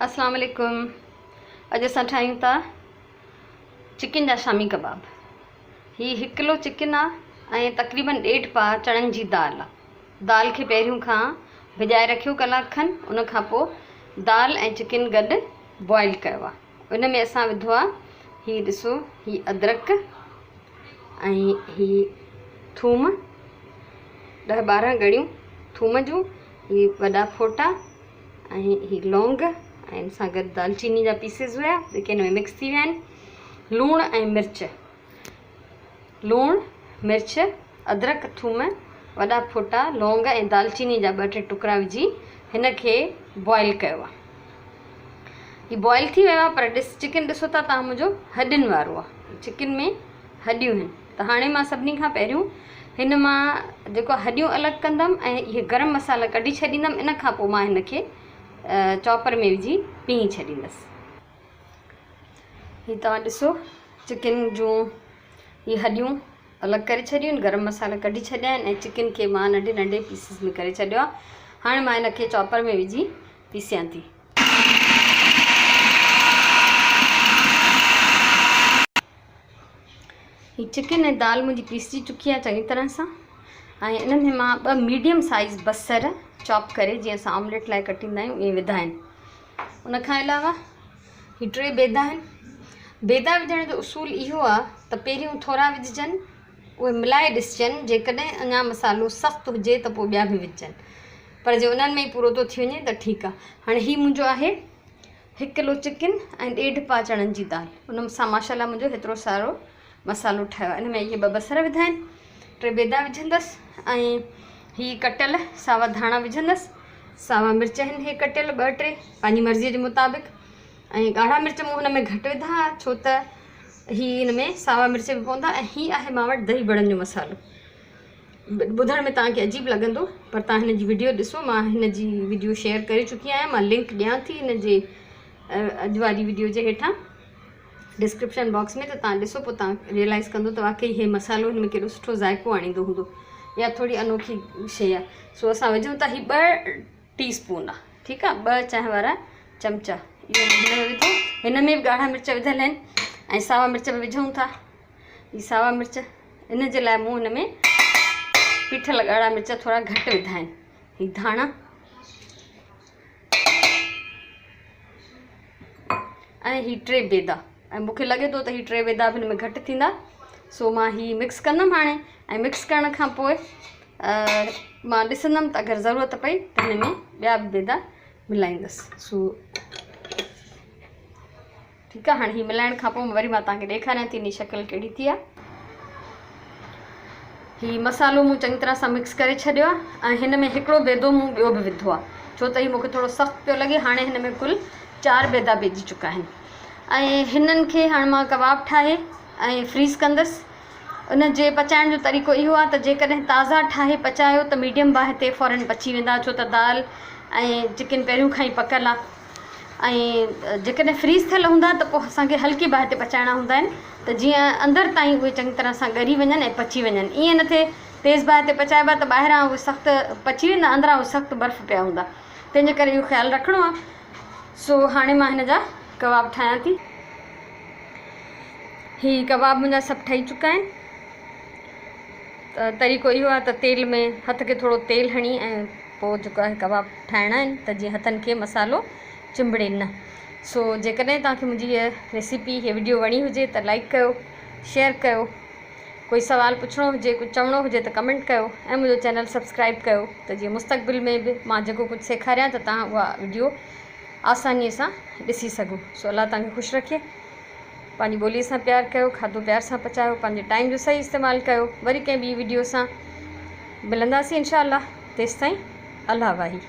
اسلام عليڪم اڄ اسان ٺاهيون ٿا چڪن جا شامي ڪباب. هي هڪ ڪلو چڪن آ ۽ تقريبن ڏيڍ پاء چڻن جي دال آ. دال کي پهريون کان ڀڄائي رکيو ڪلاڪ کن، ان کان پوء دال ۽ چڪن گڏ بوائل ڪيو آ. ان ۾ اسان وڌو آ هي ڏسو هي ادرڪ ۽ هي ٿوم، 10 12 ڳڙيون ٿوم جون، هي وڏا ڦوٽا ۽ هي لونگ ۽ ان سان گڏ دالچيني جا پيسز هيا جيڪي هن ۾ مڪس ٿي ويا آهن. لوڻ ۽ مرچ، لوڻ، مرچ، ادرڪ، ٿوم، وڏا ڦوٽا، لونگ ۽ دالچيني جا ٻه ٽي ٽڪرا وجهي هن کي بوائل ڪيو آهي. هي بوائل ٿي ويو آهي پر ڏس چڪن ڏسو ٿا تان منهنجو هڏين وارو آهي، چڪن ۾ هڏيون آهن. ته هاڻي مان سڀني کان پهريون هن مان جيڪو هڏيون الڳ ڪندم ۽ اهي گرم مصالحا ڪڍي ڇڏيندم، ان کان پوء مان هن کي چاپر ۾ وجهي پيهي ڇڏيندس. هي توهان ڏسو چڪن جون هي هڏيون الڳ ڪري ڇڏيون آهن، گرم مصالحا ڪڍي ڇڏيا آهن ۽ چڪن کي مان ننڍي ننڍي پيسز ۾ ڪري ڇڏيو آهي. هاڻي مان هن کي چاپر ۾ وجهي پيسيان ٿي. هي چڪن ۽ دال منهنجي پيسجي چڪي آهي چڱي طرح سان ۽ ان ۾ مان ٻه ميڊيم سائيز بصر چاپ ڪري جيئن اسان آمليٽ لاء ڪٽيندا آهيون ائين وڌا آهن. ان کان علاوه هي ٽي بيدا آهن. بيدا وجهڻ جو اصول اهو آهي ته پهريون ٿورا وجهجن، اهي ملائي ڏسجن، جيڪڏهن اڃا مصالحو سخت هجي ته پوء ٻيا به وجهجن، پر جي انهن ۾ ئي پورو ٿو ٿي وڃي ته ٺيڪ آهي. هاڻي هي منهنجو آهي هڪ ڪلو چڪن ۽ ڏيڍ پاء چڻن جي دال. ان سان ماشاءالله منهنجو هيترو سارو مصالحو ٺهيو آهي. ان ۾ اهي ٻه بصر وڌا آهن، ٽي بيدا وجهندس ۽ هي ڪٽيل ساوا ڌاڻا وجهندس، ساوا مرچ آهن هي ڪٽيل ٻه ٽي پنهنجي مرضيء جي مطابق، ۽ ڳاڙها مرچ مون هن ۾ گهٽ وڌا ڇو ته هي هن ۾ ساوا مرچ به پوندا. ۽ هي آهي مان وٽ دهي بڙن جو مصالحو. ٻڌڻ ۾ توهان کي عجيب لڳندو پر توهان هن جي وڊيو ڏسو، مان هن جي وڊيو شيئر ڪري چڪي آهيان، مان لنڪ ڏيان ٿي هن جي اڄ واري وڊيو جي هيٺان ڊسڪرپشن باڪس ۾ ته توهان ڏسو، پوء توهان ريئلائز ڪندو ته واقعي هي مصالحو هن ۾ ڪيڏو سٺو ذائقو آڻيندو هوندو. اها ٿوري انوکي شيء آهي. سو اسان وجهون ٿا هي ٻه ٽي اسپون آهي، ٺيڪ آهي، ٻه چانهه وارا چمچا اهو هن ۾ وڌو. هن ۾ به ڳاڙها مرچ وڌل آهن ۽ ساوا مرچ به وجهون ٿا. هي ساوا مرچ ان جي لاء مون هن ۾ پيٺل ڳاڙها مرچ ٿورا گهٽ وڌا آهن. هي ڌاڻا ۽ هي ٽي بيدا، ۽ مون کي لڳي ٿو ته هي ٽي بيدا به هن ۾ گهٽ ٿيندا، سو مان هي مڪس ڪندم هاڻي. ۽ مڪس ڪرڻ کان پوء مان ڏسندم ته اگر ضرورت پئي ته هن ۾ ٻيا به بيدا ملائيندس. سو ٺيڪ آهي، هاڻي هي ملائڻ کان پوء وري مان توهان کي ڏيکاريان ٿي ان جي شڪل ڪهڙي ٿي آهي. هي مصالحو مون چڱي طرح سان مڪس ڪري ڇڏيو آهي ۽ هن ۾ هڪڙو بيدو مون ٻيو به وڌو آهي ڇو ته هي مون کي ٿورو سخت پيو لڳي. هاڻي هن ۾ ڪل 4 بيدا پئجي چڪا آهن ۽ هنن کي هاڻي مان ڪباب ٺاهي ۽ فريز ڪندس. ان جي پچائڻ جو طريقو اهو آهي ته جيڪڏهن تازا ٺاهي پچايو ته ميڊيم باهه تي فورن پچي ويندا ڇو ته دال ۽ چڪن پهريون کان ئي پڪل آهي، ۽ جيڪڏهن فريز ٿيل هوندا ته پوء اسان کي هلڪي باهه تي پچائڻا هوندا آهن ته جيئن اندر تائين اهي چڱي طرح سان ڳري وڃن ۽ پچي وڃن. ائين نه ٿئي تيز باهه تي پچائبا ته ٻاهران اهي سخت پچي ويندا، اندران اهي سخت برف پيا هوندا. تنهن جي ڪري اهو خيال رکڻو آهي. سو هاڻي مان هن جا ڪباب ٺاهيان ٿي. هي ڪباب منهنجا سڀ ٺهي چڪا آهن. ته طريقو اهو آهي ته تيل ۾ هٿ کي ٿورو تيل هڻي ۽ پوء جيڪو آهي ڪباب ٺاهڻا آهن ته جيئن هٿن کي مصالحو چنبڙي نه. سو جيڪڏهن توهان کي منهنجي هيء ريسيپي هيء وڊيو وڻي هجي ته لائيڪ ڪيو، شيئر ڪيو، ڪوئي سوال پڇڻو هجي ڪجهه چوڻو هجي ته ڪمينٽ ڪيو ۽ منهنجو چينل سبسڪرائيب ڪيو ته جيئن مستقبل ۾ به مان جيڪو ڪجهه سيکاريان ته توهان اها وڊيو آسانيء سان ڏسي سگهو. سو الله توهان کي خوش رکي. پنهنجي ٻوليء سان پيار ڪيو، کاڌو پيار سان پچايو، پنهنجي ٽائيم جو صحيح استعمال ڪيو. وري ڪنهن ٻي وڊيو سان ملنداسين انشاء الله. تيستائين الله واهي.